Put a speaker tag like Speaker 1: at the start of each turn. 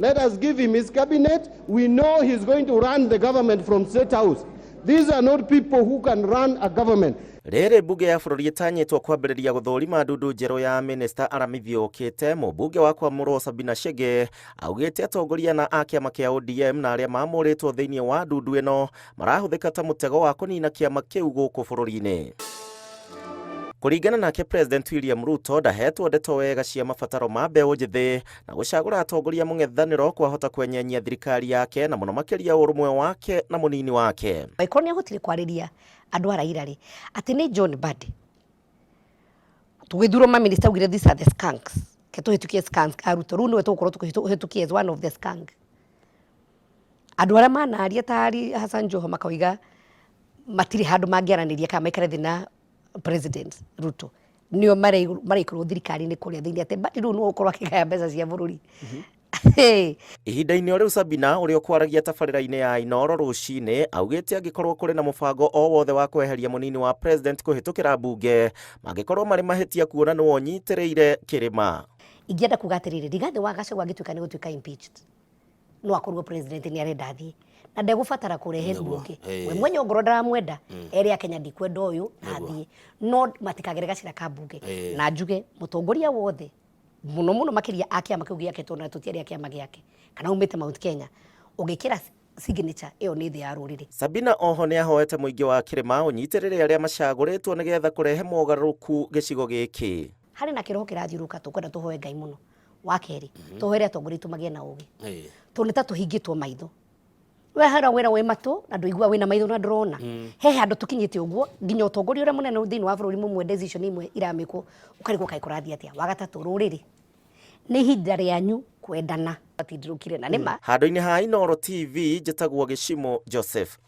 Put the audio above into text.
Speaker 1: Let us give him his cabinet. We know he's going to run the government from State House. These are not people who can run a government.
Speaker 2: Rĩrĩ mbunge ya bũrũri ĩtanyĩtwo kwambĩrĩria gũthũrima ndundu njerũ ya mĩnĩsta Aramithi ũkĩte, mũmbunge wa Kwamũrwo Sabina Chege augĩte atongoria na a kĩama kĩa ODM na arĩa mamũrĩtwo thĩinĩ wa ndundu ĩno marahũthĩka ta mũtego wa kũnina kĩama kĩu gũkũ bũrũri-inĩ. Kũringana nake President William Ruto ndahetwo ndeto wega cia mabataro ma mbeũ njĩthĩ na gũcagũra atongoria mũng'ethanĩro kwahota kwenyenyia thirikari yake na mũno makĩria ũrũmwe wake na mũnini wake.
Speaker 3: Angĩkorwo nĩ ahotire kwarĩria andũ a Raila rĩ, atĩ nĩ John Mbadi tũgĩthurwo maminista augire these are the skunks, ke tũhĩtũkie skunks a Ruto, rĩu nĩwe tũgũkorwo tũkĩhĩtũkia as one of the skunk. Andũ arĩa manaria ta Ali Hassan Joho makoiga matirĩ handũ mangĩaranĩria kana maikare thĩ na President Ruto nĩo maraikarwo thirikari-inĩ kũrĩa thĩinĩ atĩ Mbadi rĩu nĩwe ũkorwo akĩgaya mbeca cia bũrũri.
Speaker 2: Ihinda-inĩ o rĩu Sabina ũrĩa ũkwaragia tabarĩra-inĩ ya Inooro rũcinĩ augĩte angĩkorwo kũrĩ na mũbango o wothe wa kweheria mũnini wa president kũhĩtũkĩra mbunge mangĩkorwo marĩ mahĩtia kuona nĩwe ũnyitĩrĩire kĩrĩma.
Speaker 3: Ingĩenda kuga atĩrĩrĩ, Rigathĩ wa Gachagua angĩtuĩka nĩ gũtuĩka impeached no akorwo president nĩ arenda athiĩ na ndegũbatara kũrehe mbunge we mwenye ongorwo ndaramwenda ere akenya ndikwenda ũyũ na athiĩ no matikagere gacĩra ka mbunge na njuge mũtongoria wothe mũno mũno makĩria a kĩama kĩu gĩake tondũ na tũtiarĩ a kĩama gĩake kana umĩte Mount Kenya ũngĩkĩra signature ĩyo nĩ thĩ ya rũrĩrĩ.
Speaker 2: Sabina oho nĩ ahoete mũingĩ wa kĩrĩma ũnyitĩrĩre arĩa macagũrĩtwo nĩgetha kũrehe mogarũrũku gĩcigo gĩkĩ.
Speaker 3: Harĩ na kĩroho kĩrathiũrũrũka tũkwenda tũhoe Ngai mũno. Wa kerĩ, tũhoere atongoria aitũ magĩe na ũgĩ. Tondũ nĩ ta tũhingĩtwo maitho. We hara wĩra wĩ matũ na ndũigua wĩna maitho na ndũrona. He handũ tũkinyĩte ũguo nginya ũtongoria ũrĩa mũnene thĩinĩ wa bũrũri mũmwe decision imwe iramĩkwo ũkarigwo kaĩ kũrathiĩ atĩa. Wa gatatũ, rũrĩrĩ nĩ ihinda rĩanyu kwendana. Matindirũkire na nĩ ma.
Speaker 2: Handũ-inĩ ha Inooro TV njĩtagwo Gĩcimũ Joseph.